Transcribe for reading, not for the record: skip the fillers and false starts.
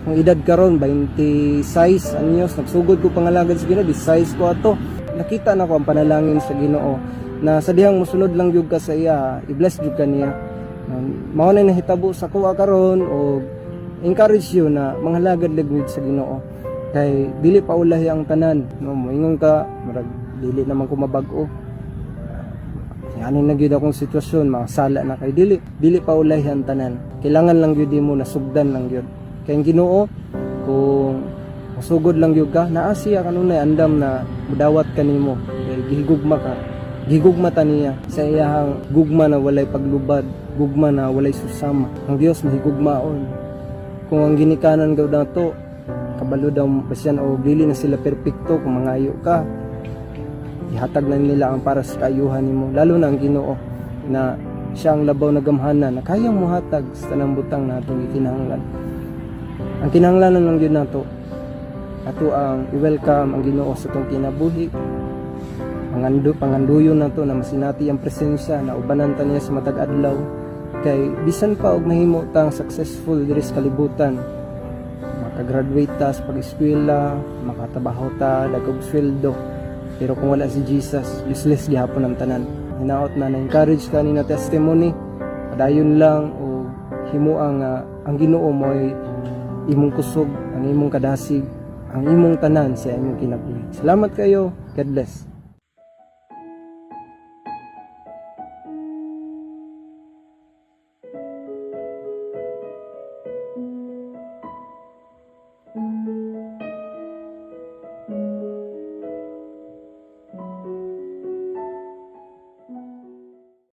Ang edad karon 26 anyos, nagsugod ko pangalagad sa Ginoo, 16 ko ato. Nakita na ko ang panalangin sa Ginoo na sa dihang mosunod lang gyud ka sa iya, i-bless gyud ka niya. Mao na nahitabo sa kuha karon o encourage you na manghalagad lang gyud sa Ginoo. Kay dili pa ulahi ang tanan, no? Moingon ka, murag dili naman ko mabag-o. Ani na gyud akong sitwasyon, makasala na kay dili dili pa ulahi ang tanan. Kailangan lang gyud mo nasugdan lang gyud. Kay ang Ginoo, kung musugod lang gyud ka, naa siya kanunay andam na mudawat kanimo kay gihigugma ka. Gihigugma ta niya sa iyahang gugma na walay paglubad, gugma na walay susama. Ang Dios mahigugmaon. Kung ang ginikanan gawd nato kabalo daw basyan o dili na sila perpekto, kung mangayo ka, ihatag na nila ang para sa kaayuhan nimo, lalo na ang Ginoo na siya ang labaw na gamhanan na kayang muhatag sa tanang butang na atong gikinahanglan. Ang kinahanglanan lang gyud nato ato ang i-welcome ang Ginoo sa atong kinabuhi, panganduyon nato na masinati ang presensya na ubanan ta niya sa matag adlaw, kay bisan pa og mahimo tang successful diri sa kalibutan, makagraduate ta sa pag-eskwela, makatrabaho ta, dagkog sweldo, pero kung wala si Jesus, useless gihapon ang tanan. Hinaot na na-encourage ka ni na testimony. Padayon lang o himo ang Ginoo mo ay imong kusog, ang imong kadasig, ang imong tanan sa imong kinabuhi. Salamat kayo. God bless.